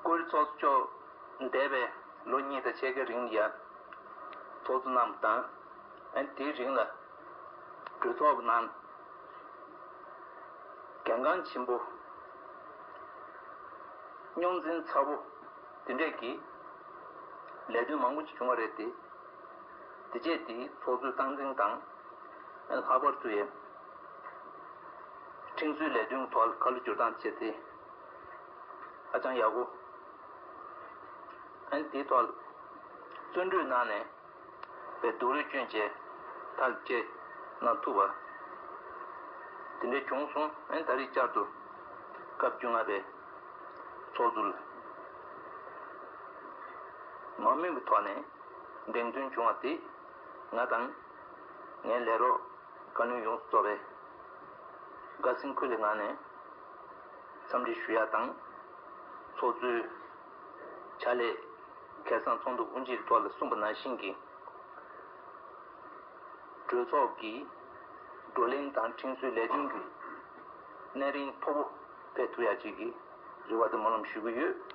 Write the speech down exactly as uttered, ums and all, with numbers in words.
བཀུར་འོས་ཚོགས་གཙོ་མཆོག་འདས་པའི་ལོ་གཉིས་དང་ཕྱེད་ཀའི་རིང་ལ་ཡ་ཚོགས་གཙོ་གནང་བ་དང་། ཨ་ནི་དེའི་རིང་ལ་གྲོས་ཚོགས་ཀྱི་ནང་གལ་འགངས་ཆེན་པོ། རྙོག་འཛིང་ཚ་པོ་དེ་འདྲས་ཀྱི་ལས་དོན་མང་པོ་ཞིག་བྱུང་བ་རེད་དེ། དེ་རྗེས་དེའི་ཚོགས་གཙོའི་སྟངས་འཛིན་དང་། ལྷག་པར་དུ་ཡང་ཁྲིམས་བཟོའི་ལས་དོན་ཐོག་ཁ་ལོ་བསྒྱུར་སྟངས་བྱས་ཏེ་ཧ་ཅང་ཡག་པོ། ཨ་ནི་དེའི་ཐོག་བརྩོན་འགྲུས་གནང་ནས་པའི་སྡུག་རུས་བསྐྱོན་བྱས་ཐག་བཅད་གནང་ཐུབ་པ་དེ་འདྲ་བྱུང་སོང་། ཨ་ནི་ད་རེས་བསྐྱར་དུ་སྐབས་བཅོ་ལྔ་པའི་ཚོགས་གཙོ་ལ་མང་མོས་ཀྱི་ཐོག་ནས་འགྲེམས་སྟོན་བྱུང་བ་དེ་ང་དང་ངའི་ལས་རོགས་བཀའ་བློན་ཡོངས་སུ་རྫོགས་པའི་དགའ་བསུ་འཁོལ་བའི་ངང་ནས་འཚམས་འདྲི་ཞུ་ཡ་དང་། ཚོགས་གཙོས་ཕྱག་ལས་ཁེ་བཟང་ཚོགས་འདུ་དབུ་འབྱེད་ཐོག་ལ་གསུངས་པ་ནང་བཞིན་གྱི་གྲོས་ཚོགས་ཀྱི་བགྲོ་གླེང་དང་ཁྲིམས་བཟོའི་ལས་དོན་གྱི་གནད་རིམ་མཐོ་པོ་སྤེལ་ཐུབ་ཡ་ཅིག་གི་རེ་བ་དང་སྨོན་ལམ་ཞུ་གི་ཡོད།